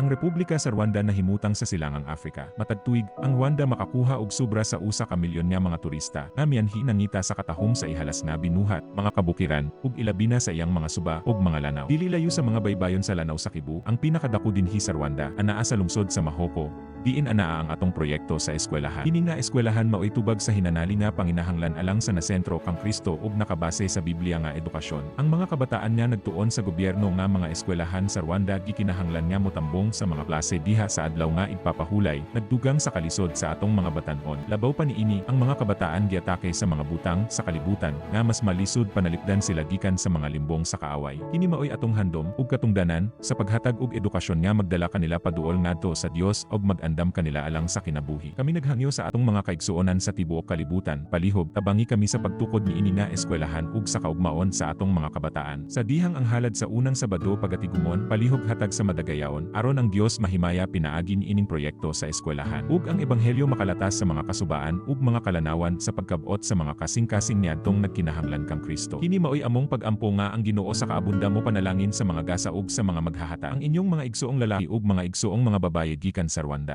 Ang Republika sa Rwanda nahimutang sa silangang Afrika. Matag tuig, ang Rwanda makakuha og sobra sa 1 ka milyon nga mga turista nga mianhi nangita sa katahom sa ihalas nga binuhat, mga kabukiran, ug ilabi na sa iyang mga suba ug mga lanaw. Dili layo sa mga baybayon sa lanaw sa Kivu, ang pinakadako dinhi sa Rwanda, anaa sa lungsod sa Mahoko, diin anaa ang atong proyekto sa eskwelahan. Kini nga eskwelahan mao'y tubag sa hinanali nga panginahanglan alang sa nasentro kang Kristo ug nakabase sa Biblia nga edukasyon. Ang mga kabataan nga nagtuon sa gobyerno nga mga eskwelahan sa Rwanda gikinahanglan nga motambong sa mga klase diha sa adlaw nga igpapahulay, nagdugang sa kalisod sa atong mga batan-on. Labaw pa niini, ang mga kabataan giatake sa mga butang sa kalibutan nga mas malisod panalipdan sila gikan sa mga limbong sa kaaway. Kini maoy atong handom ug katungdanan sa paghatag og edukasyon nga magdala kanila paduol ngadto sa Dios ug mag-andam kanila alang sa kinabuhi. Kami naghangyo sa atong mga kaigsuonan sa tibuok kalibutan, palihog tabangi kami sa pagtukod niini nga eskwelahan ug sa kaugmaon sa atong mga kabataan. Sa dihang ang halad sa unang Sabado pagatigumon, palihog hatag sa Madagayaon, aron ang Dios mahimaya pinaagi niining proyekto sa eskwelahan ug ang ebanghelyo makalatas sa mga kasubaan ug mga kalanawan sa pagkabot sa mga kasing-kasing niadtong nagkinahanglan kang Kristo. Kini maoy among pag-ampo nga ang Ginoo sa kaabunda mo panalangin sa mga gasa ug sa mga maghahatag. Ang inyong mga igsoong lalaki ug mga igsoong mga babaye gikan sa Rwanda.